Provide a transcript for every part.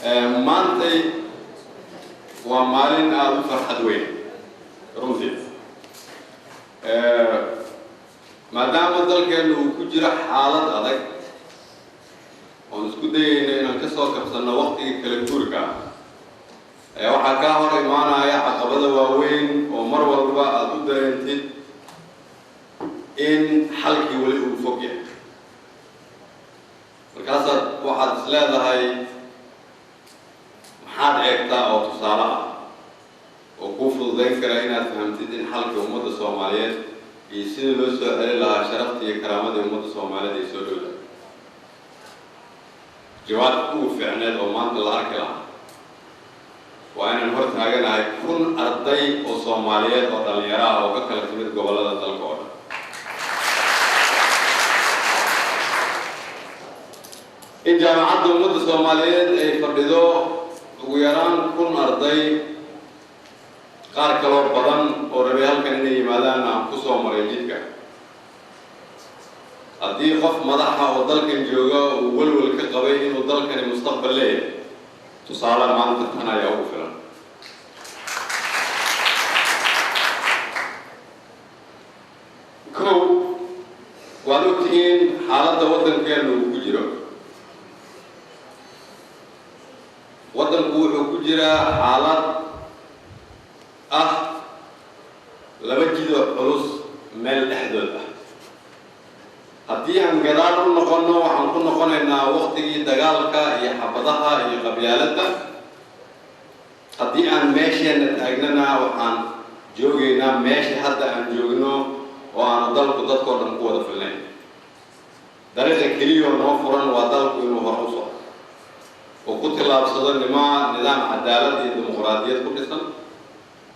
Maantay waa maalin aada u farxad weyn runtii, maadaama dalkeennu uu ku jiro xaalad adag oon isku dayayno inaan ka soo kabsanno waktigii kala guurka ah, ayaa waxaa kaa hor imaanaya caqabada waaweyn oo mar walba aada u dareentid in xalkii weli uu fog yahay. Markaasaad waxaad is leedahay, maxaad eegtaa oo tusaale ah oo kuu fududayn kara inaad fahamtid in xalkii ummadda Soomaaliyeed iyo sidii loo soo celin lahaa sharaftii iyo karaamadii ummadda Soomaaliyeed ay soo dhowdahay? Jawaabta ugu fiicneed oo maanta la arki lahaa waa inaan hor taaganahay 1000 arday oo Soomaaliyeed oo dhallinyaro ah oo ka kala timid gobollada dalka oo dhan. In Jaamacadda Ummadda Soomaaliyeed ay fadhido ugu yaraan 1000 arday, qaar kaloo badan oo rabay halkan inay yimaadaan aan ku soo maray jidka. Haddii qof madaxa oo dalkan jooga uu welwel ka qabay inuu dalkani mustaqbal leeyahay, tusaale maanta tan ayaa ugu filan. Kow, waad ogtihiin xaaladda waddankeenu uu ku jiro. Waddanku wuxuu ku jiraa xaalad ah laba jidoo culus meel dhexdood ah. Haddii aan gadaal u noqonno, waxaan ku noqonaynaa waktigii dagaalka iyo xabadaha iyo qabyaaladda. Haddii aan meesheenna taagnana, waxaan joogaynaa meesha hadda aan joogno oo aanu dalku dadkao dhan ku wada filnayn. Dariiqa keliyoo noo furan waa dalku inuu hore u socdo oo ku tillaabsado nidaam cadaalad iyo dimuqraadiyad ku dhisan,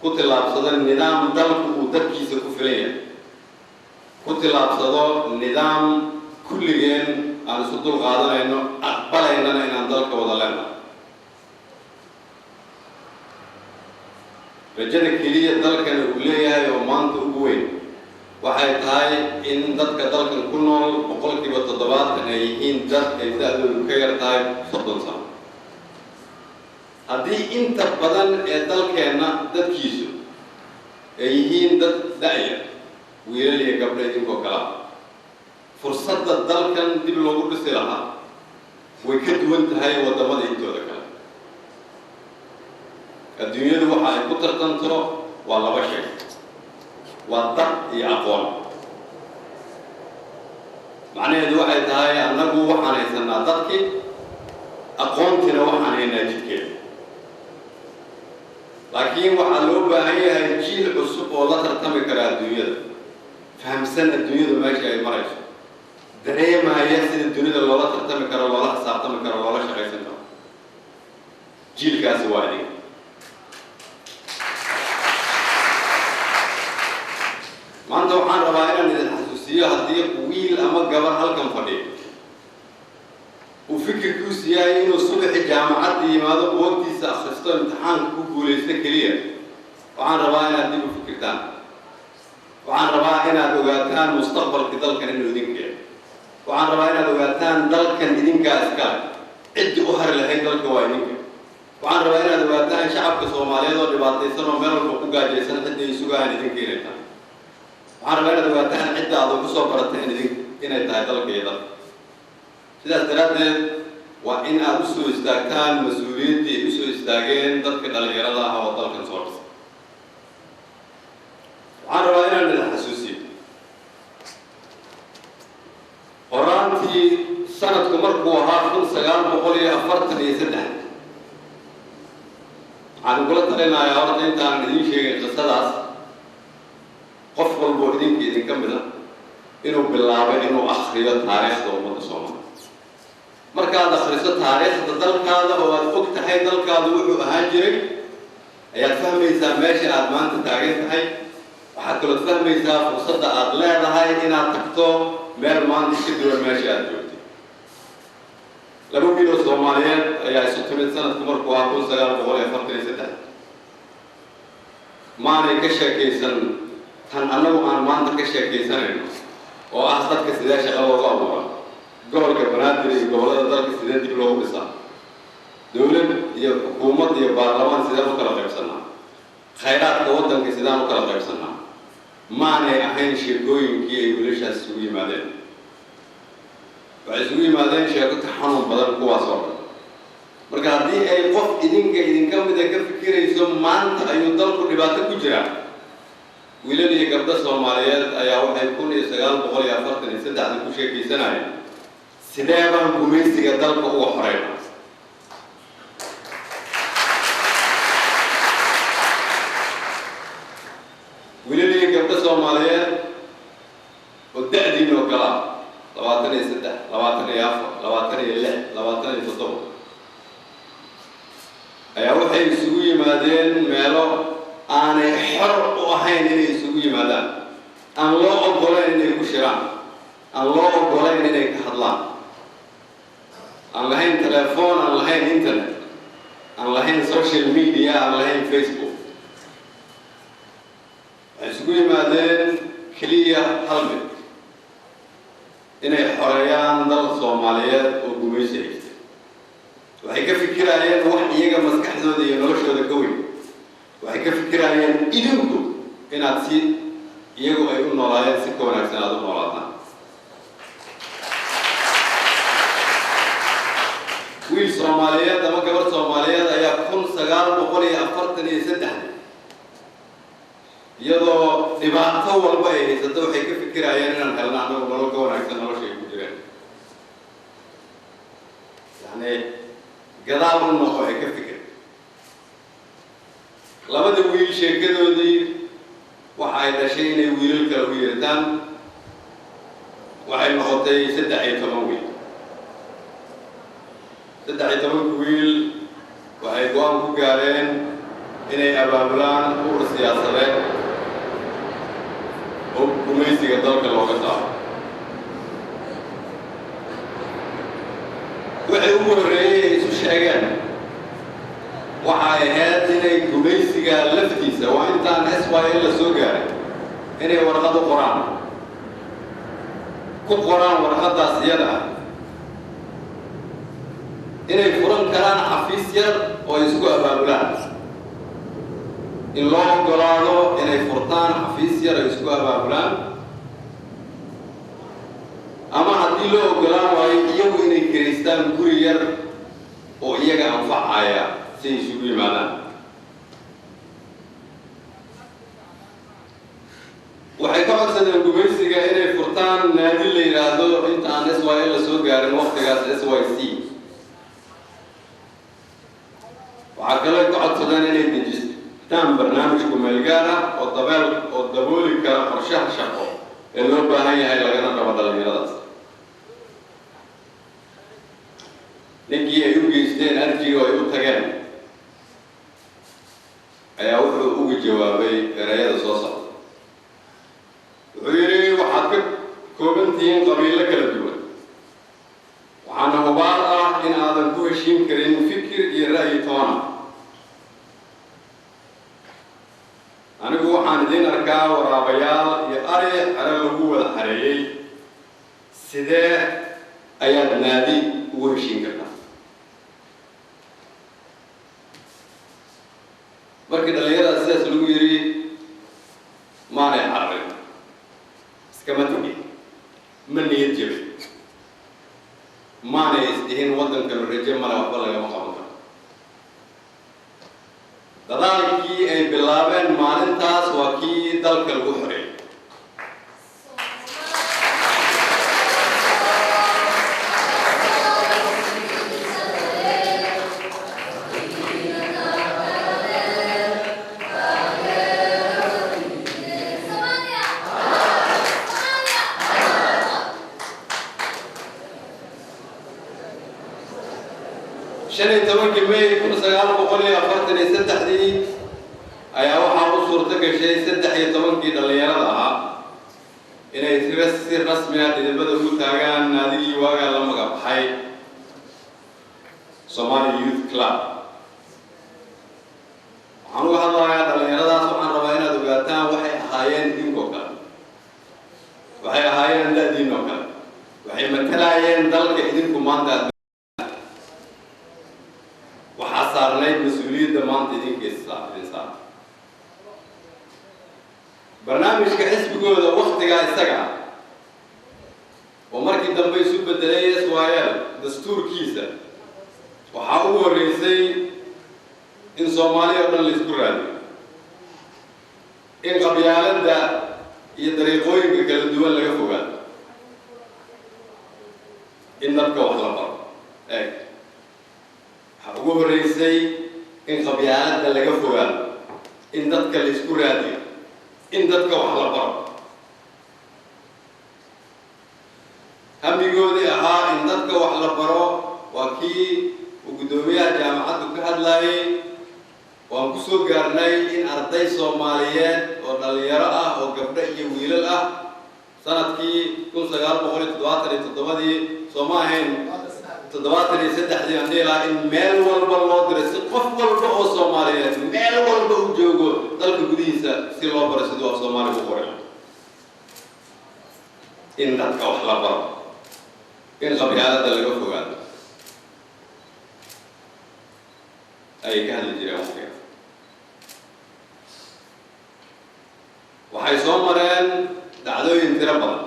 ku tillaabsado nidaam dalku uu dadkiisa ku filan yahay, ku tillaabsado nidaam kulligeen aan isu dul qaadanayno, aqbalaynana inaan dalka wada leenahay. Rajada keliya dalkani uu leeyahay oo maanta ugu weyn waxay tahay in dadka dalkan ku nool 70% ay yihiin dad ay da-doodu ka yar tahay 30 sano. Haddii inta badan ee dalkeenna dadkiisu ay yihiin dad da-yar, wiilal iyo gabdho idinkoo kala ah, fursadda dalkan dib loogu dhisi lahaa way ka duwan tahay waddamada intooda kale. Adduunyadu waxa ay ku tartanto waa laba shay: waa dad iyo aqoon. Macnaheedu waxay tahay, annagu waxaan haysanaa dadkii, aqoontiina waxaan haynaa jidkeeda, laakiin waxaa loo baahan yahay jiil cusub oo la tartami kara adduunyada, fahamsan adduunyadu meesha ay marayso, dareemaya sida dunida loola tartami karo, loola xisaabtami karo, loola shaqaysan karo. Jiilkaasi waa idinka. Maanta waxaan rabaa inaan idin xasuusiyo, haddii wiil ama gabar halkan fadhiyo uu fikirkiisu yahay inuu subaxi jaamacadda yimaado, buugtiisa akhristo, imtixaanka ku guulaysto keliya, waxaan rabaa inaad dib u fikirtaan. Waxaan rabaa inaad ogaataan mustaqbalka dalkan inuu idinka yahay. Waxaan rabaa inaad ogaataan dalkan idinkaa iskale, ciddii u hari lahayd dalka waa idinka. Waxaan rabaa inaad ogaataan shacabka Soomaaliyeed oo dhibaataysan oo meel walba ku gaajaysan cidda ay sugahaan idinka inay tahay. Waxaan rabaa inaad ogaataan cidda aad ugu soo barateen idin inay tahay dalka iyo dalka. Sidaas daraaddeed waa in aad usoo istaagtaan mas-uuliyaddii ay usoo istaageen dadka dhalinyarada ah oo dalkan soo dhisay. Waxaan rabaa inaan idin xasuusiyo, horaantii sanadku markuu ahaa 1943, waxaan kula talinayaa horta intaanan idiin sheegin qisadaas, qof walboo idinka idinka mid a inuu bilaabay inuu akriyo taariikhda ummadda Soomaaliya. Markaad akhriso taariikhda dalkaada oo aad og tahay dalkaadu wuxuu ahaan jiray, ayaad fahmaysaa meesha aad maanta taagan tahay. Waxaad kalood fahmaysaa fursadda aad leedahay inaad tagto meel maanta ka duwan meesha aad joogtay. Laba wiil oo Soomaaliyeed ayaa isu timid sanadku markuu ahaa 1943. Maanay ka sheekaysan tan annagu aan maanta ka sheekaysanayno oo ah dadka sidee shaqa loogu abuuraa, gobolka Banaadir iyo gobollada dalka sidee dib loogu dhisaa. Dowlad iyo xukuumad iyo baarlamaan sideen u kala qaybsannaa? Khayraadka waddanka sidaan u kala qaybsannaa? Maanay ahayn sheekooyinkii ay wiilashaas isugu yimaadeen. Waxay isugu yimaadeen sheeko ka xanuun badan kuwaas oo dhan. Marka haddii ay qof idinka idinka mida ka fikirayso maanta ayuu dalku dhibaato ku jiraa, wiilal iyo gabdho Soomaaliyeed ayaa waxay 1943-dii ku sheekaysanayeen sidee baan gumaysiga dalka uga xoreyna. Wiilal iyo gabdho Soomaaliyeed oo da'diin oo kala 23, 24, 26, 27 ayaa waxay isugu yimaadeen meelo aanay xor u ahayn inay isugu yimaadaan, aan loo oggolayn inay ku shiraan, aan loo oggolayn inay ka hadlaan, aan lahayn telefoon, aan lahayn internet, aan lahayn social media, aan lahayn Facebook. Waxay isugu yimaadeen keliya hal mid: inay xoreeyaan dal Soomaaliyeed oo gumaysi haystay. Waxay ka fikiraayeen wax iyaga maskaxdooda iyo noloshooda ka weyn. Waxay ka fikiraayeen idinku inaad si iyagu ay u noolaayeen si ka wanaagsan aada u noolaataan. Wiil Soomaaliyeed ama gabar Soomaaliyeed ayaa 1943-dii, iyadoo dhibaato walba ay haysato, waxay ka fikiraayeen inaan helno annagu nolol ka wanaagsan nolosha ay ku jireen. Yacni, gadaal u noqo ee ka fikir. Labada wiil sheekadoodii waxa ay dhashay inay wiilal kale u yeertaan. Waxay noqotay 13 wiil. 13-ka wiil waxay go'aan ku gaareen inay abaabulaan urur siyaasadeed oo gumaysiga dalka looga saaro. Waxay ugu horreeyey ay isu sheegeen waxay ahayd inay gumaysiga laftiisa, waa intaan SYL la soo gaaray, inay warqad u qoraan, ku qoraan warqaddaas iyada ah inay furan karaan xafiis yar oo ay isku abaabulaan, in loo oggolaado inay furtaan xafiis yar ay isku abaabulaan, ama haddii loo oggolaan waayo, iyagu inay kiraystaan guri yar oo iyaga anfacaya si ay isugu yimaadaan. Waxay ka codsadeen gumaysiga inay furtaan naadi la yidhaahdo, inta aan SYL la soo gaarin waqtigaas, SYC. Waxaa kaloo ka codsadeen inay dejistaan barnaamij kumeelgaar ah oo dabeel oo dabooli kara qorshaha shaqo ee loo baahan yahay lagana rabo dhalinyaradaas. Ninkii ay u geysteen arjiga oo ay u tageen ayaa wuxuu ugu jawaabay erayada soo socda. Wuxuu yidhi: "Waxaad ka kooban tihiin qabiilo kala duwan, waxaana hubaal ah in aadan ku heshiin karin fikir iyo ra'yi toona. Anigu waxaan idiin arkaa waraabayaal iyo ari xero lagu wada xareeyey. Sidee ayaad naadi ugu heshiin kartaa?" Markii dhallinyarada sidaas lagu yidhi, maanay cararin, iskama tegin, ma niyad jabin, maanay isdhihin waddankanu rajo male, waxba lagama qaban karo. Dadaalkii ay bilaabeen maalintaas waa kii dalka lagu xoreeyey. Somalia! Somalia! 15-kii May 1943-dii ayaa waxaa u suurto gashay 13-kii dhallinyarada ahaa inay si rasmi ah dhidibada ugu taagaan naadigii waagaa la magac baxay Somali Youth Club. Waxaan uga hadlayaa dhallinyaradaas, waxaan rabaa inaad ogaataan waxay ahaayeen idinkoo kale, waxay ahaayeen da'diinoo kale, waxay matalaayeen dalka idinku maanta aad Xisbigooda waktigaa isaga ah oo markii dambe isu bedelay SYL, dastuurkiisa waxaa ugu horreysay in Soomaaliya oo dhan la isku raadiyo, in qabyaaladda iyo dariiqooyinka kala duwan laga fogaado, in dadka wax la baro. Eeg, waxaa ugu horreysay in qabyaaladda laga fogaado, in dadka la isku raadiyo, in dadka wax la baro. Hamigoodii ahaa in dadka wax la baro waa kii uu guddoomiyaha jaamacaddu ka hadlaayay. Waan ku soo gaarnay in arday Soomaaliyeed oo dhallinyaro ah oo gabdho iyo wiilal ah sanadkii 1977-dii, soo ma ahayn, 73-dii aan dhihi lahaa, in meel walba loo diray si qof walba oo Soomaaliyeed meel walba u joogo dalka gudihiisa si loo baro siduu af Soomaaliga u qoray. In dadka wax la baro, in qabyaaladda laga fogaado ayay ka hadli jireen waqtiga. Waxay soo mareen dhacdooyin tiro badan,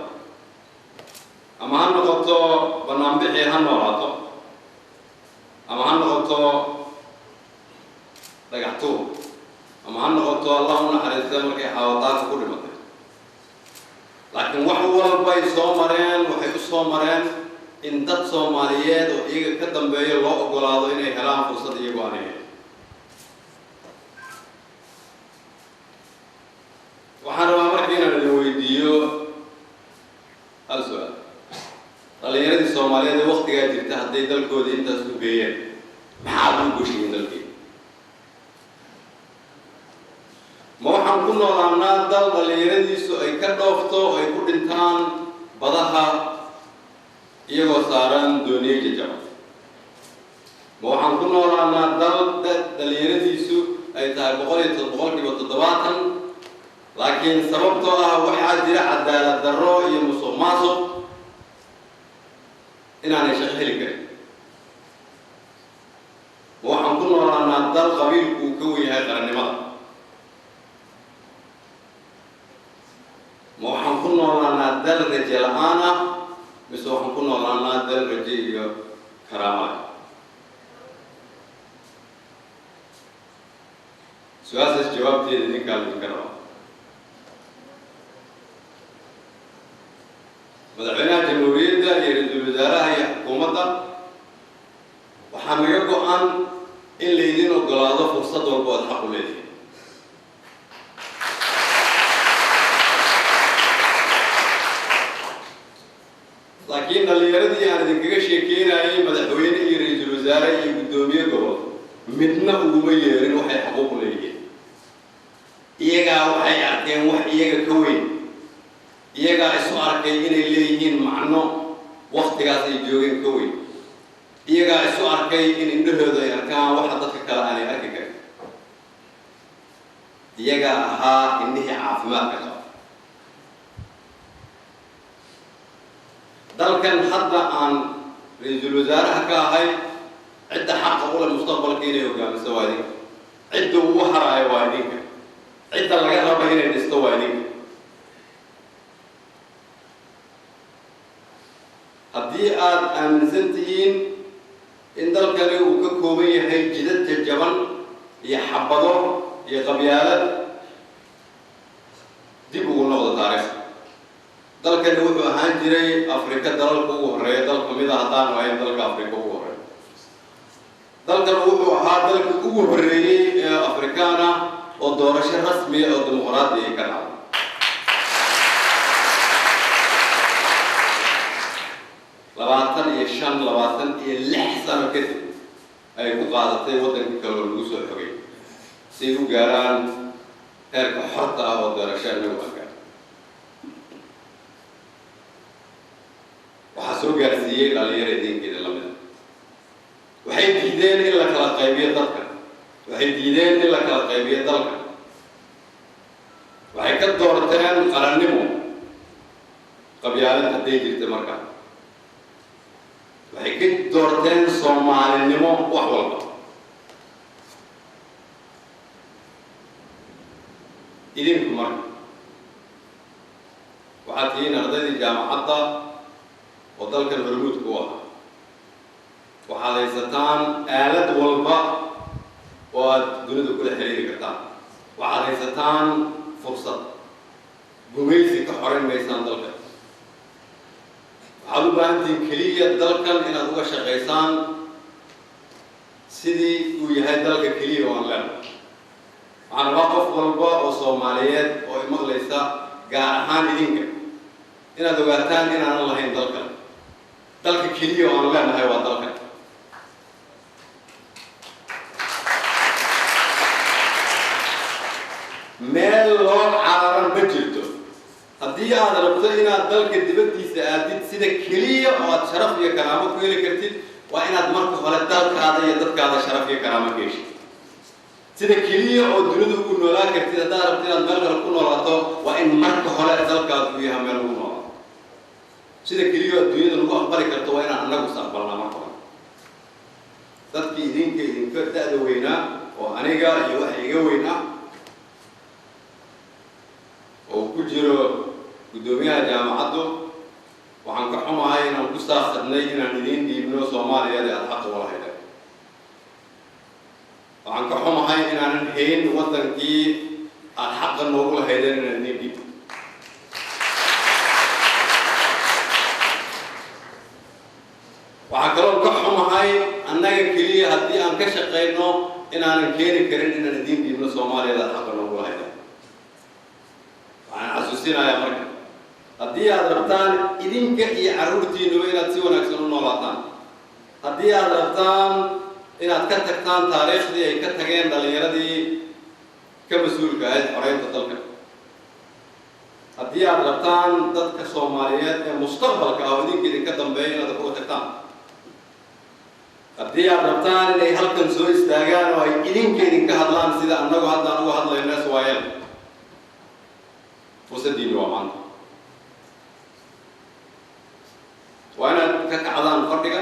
ama ha noqoto banaanbixii ha noolaato, ama ha noqoto dhagax tuur, ama ha noqoto, Allah u naxariista, markay xaawataanka ku dhimatay. Laakiin wax walbay soo mareen, waxay u soo mareen in dad Soomaaliyeed oo iyaga ka dambeeya loo ogolaado inay helaan fursad iyagoo aanay helin. Waxaan rabaa marka inaan idin weydiiyo hal su-aal: dhalinyaradii Soomaaliyeed ee waktigaa jirta hadday dalkoodii intaas u geeyeen, maxaad u goshihiin dalkii? Ma waxaan ku noolaanaa dal dhallinyaradiisu ay ka dhoofto oo ay ku dhintaan badaha iyagoo saaran dooniye jajaba? Ma waxaan ku noolaanaa dal dhallinyaradiisu ay tahay 70%, laakiin sababtoo ah waxaa jira cadaalad darro iyo musuq maasuq inaanay shaqo heli karin? Ma waxaan ku noolaanaa dal qabiilku uu ka wen yahay qarannimada? Ma waxaan ku noolaanaa dal raje la-aan ah, mise waxaan ku noolaanaa dal raje iyo karaama leh? Su-aashaas jawaabteeda idinkaa idinka rabaa. Madaxweynaha Jamhuuriyadda iyo ra-iisul wasaaraha iyo xukuumadda waxaa naga go-an in laydin ogolaado fursad walba ood xaq u leedihin. Laakiin dhallinyaradii aan idinkaga sheekeynayay, madaxweyne iyo ra-iisul wasaare iyo guddoomiye gobol midna uguma yeerin waxay xaquuq u leeyihiin. Iyagaa waxay arkeen wax iyaga ka weyn, iyagaa isu arkay inay leeyihiin macno waktigaas ay joogeen ka weyn, iyagaa isu arkay in indhahooda ay arkaan waxa dadka kale aanay arki karin. Iyagaa ahaa indhihii caafimaadka qaba. Dalkan hadda aan ra-iisul wasaaraha ka ahay, cidda xaqa u leh mustaqbalka inay hogaamiso waa idinka, cidda ugu haraayo waa idinka, cidda laga raba inay dhisto waa idinka. Haddii aada aaminsan tihiin in dalkani uu ka kooban yahay jidad jajaban iyo xabado iyo qabyaalad, dib ugu noqdo taariikhda. Dalkani wuxuu ahaan jiray Afrika dalalka ugu horreeya dal kamid a, haddaanu ahayn dalka Afrika ugu horreeya. Dalkan wuxuu ahaa dalkii ugu horreeyey ee Afrikaana oo doorasho rasmiya oo dimuqraadi ay ka dhacdo. 25, 26 sano kadib ay ku qaadatay waddanka kale oo lagu soo xogay si ay u gaaraan heerka xorta ah oo doorasho inagu aan gaar. Waxaa soo gaarsiiyey dhalinyaro idinkeeda lamid a. Waxay diideen in la kala qaybiyo dadka, waxay diideen in la kala qaybiyo dalka, waxay ka doorteen qarannimo qabyaalad hadday jirta markaa, waxay ka doorteen Soomaalinimo wax walba. Idinku marka Waxaad tihiin ardaydii jaamacadda oo dalkan hormuudka u ahaa. Waxaad haysataan aalad walba oo aad dunida kula xiriiri kartaan. Waxaad haysataan fursad. Gumaysi ka xorayn maysaan dalkan. Waxaad u baahan tihiin keliya dalkan inaad uga shaqaysaan sidii uu yahay dalka keliya oo aan leenahay. Waxaan rabaa qof walba oo Soomaaliyeed oo imaqlaysa, gaar ahaan idinka, inaad ogaataan inaanan lahayn dalkan. Dalka keliya oo aan leenahay waa dalkan. Meel loo cararan ma jirto. Haddii aad rabto inaad dalka dibaddiisa aadid, sida keliya oo aad sharaf iyo karaamo ku heli kartid waa inaad marka hore dalkaada iyo dadkaada sharaf iyo karaamo ka heshid. Sida keliya oo dunida ugu noolaan kartid haddaad rabto inaad meel kale ku noolaato waa in marka hore dalkaadu uu yahay meel ugu noolaato. Sida keliya oo adduunyada lagu aqbali karto waa inaan annagu is aqbalnaa marka hore. Dadkii idinka da'da weynaa oo aniga iyo waxa iga weyn ah oo ku jiro guddoomiyaha jaamacaddu, waxaan ka xumahay inaan ku saaqadnay inaan idiin dhiibno Soomaaliyada aada xaqa ula haydeen. Waxaan ka xumahay inaanan hayn waddankii aada xaqa noogu lahaydeen inaan idiin dhiibno. Waxaan kaloo ka xumahay annaga keliya haddii aan ka shaqayno inaanan keeni karin inaan idiin dhiibno Soomaaliyada aada xaqa noogu lahaydeen. Waxaan xasuusinayaa marka, haddii aad rabtaan idinka iyo carruurtiinuba inaad si wanaagsan u noolaataan, haddii aad rabtaan inaad ka tagtaan taariikhdii ay ka tageen dhallinyaradii ka mas-uulka ahayd xoreynta dalka, haddii aad rabtaan dadka Soomaaliyeed ee mustaqbalka ah oo idinka idinka dambeeya inaad wax uga tagtaan, haddii aad rabtaan inay halkan soo istaagaan oo ay idinka idinka hadlaan sida annagu haddaan uga hadlayno SYL, fursaddiinni waa maanta. Waa inaad ka kacdaan fadhiga,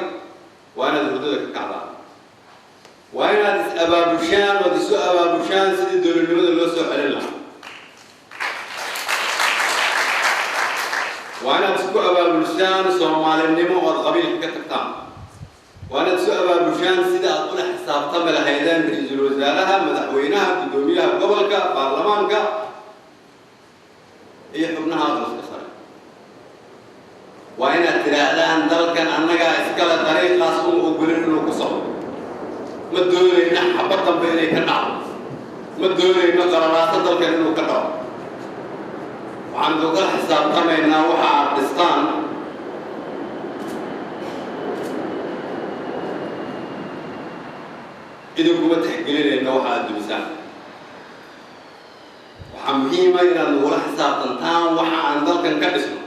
waa inaad hurdada ka kacdaan, waa inaad is abaabushaan ood isu abaabushaan sidii dowladnimada loo soo celin lahaa. Waa inaad isku abaabulshaan Soomaalinimo ood qabiilka ka tagtaan. Waa inaad isu abaabushaan sida aad ula xisaabtami lahaydeen ra-iisul wasaaraha, madaxweynaha, guddoomiyaha gobolka, baarlamaanka iyo xubnaha aqalka sare. Waa inaad tidhaahdaan dalkan annagaa iskale, dariiqaas uma ogolin inuu ku socdo. Ma doonayno xabad dambe inay ka dhacdo, ma doonayno qalalaaso dalkan inuu ka dhaco. Waxaan idinku xisaabtamaynaa waxa aad dhistaan. Idinkuma tixgelinayno waxa aad dumisaan. Waxaa muhiima inaad nagula xisaabtantaan waxa aan dalkan ka dhisno.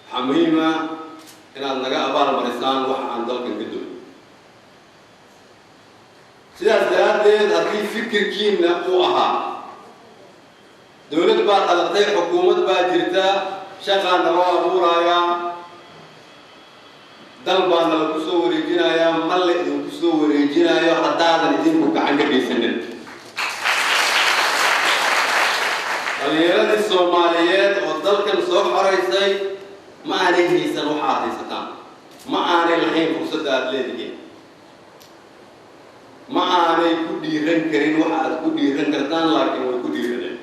Waxaa muhiima inaad naga abaal marisaan waxa aan dalkan ka dumin. Sidaas daraaddeed, haddii fikirkiina uu ahaa dowlad baa dhalatay, xukuumad baa jirta, shaqaa naloo abuurayaa, dal baa nalagu soo wareejinayaa, ma la idinku soo wareejinayo haddaadan idinku gacan ka geysanin. Dhallinyaradii Soomaaliyeed oo dalkan soo xoraysay ma aanay haysan waxa aad haysataan, ma aanay lahayn fursadda aada leedihiin, ma aanay ku dhiiran karin waxa aad ku dhiiran kartaan, laakiin way ku dhiiraneen.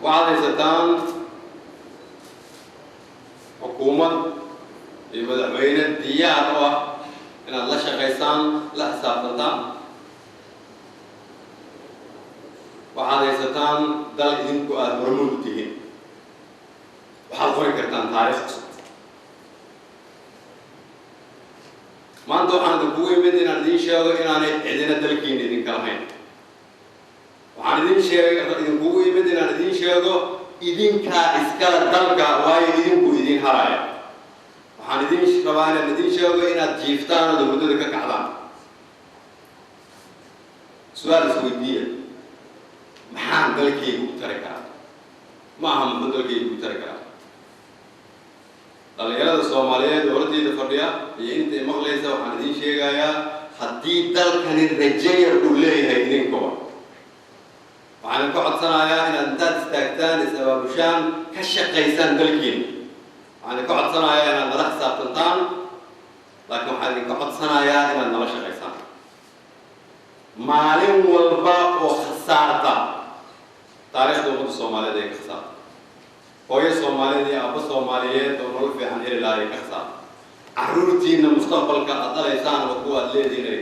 Waxaad haysataan xukuumad iyo madaxweyne diyaar u ah inaad la shaqaysaan, la xisaabtantaan. Waxaad haysataan dal idinku aada hormuud u tihiin. Waxaad qori kartaan taariikh cusub. Maanta waxaan idinkugu imid inaan idiin sheego inaanay cidina dalkiina idinka lahayn. Waxaan idin sheeg idinkugu imid inaan idiin sheego idinkaa iskala dalka, waayo idinku idiin haraya. Waxaan idin rabaa inaan idiin sheego inaad jiiftaan ood hurdada ka kacdaan. Su-aal isweydiiya: maxaan dalkayga u tari karaa? Ma aha muxuu dalkayga u tari karaa. Dhallinyarada Soomaaliyeed oo horteyda fadhiya iyo intay maqlaysa, waxaan idiin sheegayaa haddii dalkani rajo yar uu leeyahay, idinkuba. abaabushaan, ka shaqaysaan dalkiina. Waxaan idinka codsanayaa inaad nala xisaabtantaan, laakiin waxaan idinka codsanayaa inaad nala shaqaysaan. Maalin walba oo khasaarta, taariikhda ummadda Soomaaliyeed ay ka khasaarta, hooyo Soomaaliyeed iyo aabbo Soomaaliyeed oo nolol fiican heli lahaa ay ka khasaarta, carruurtiina mustaqbalka aad dhalaysaan oo kuwa aad leedihiin.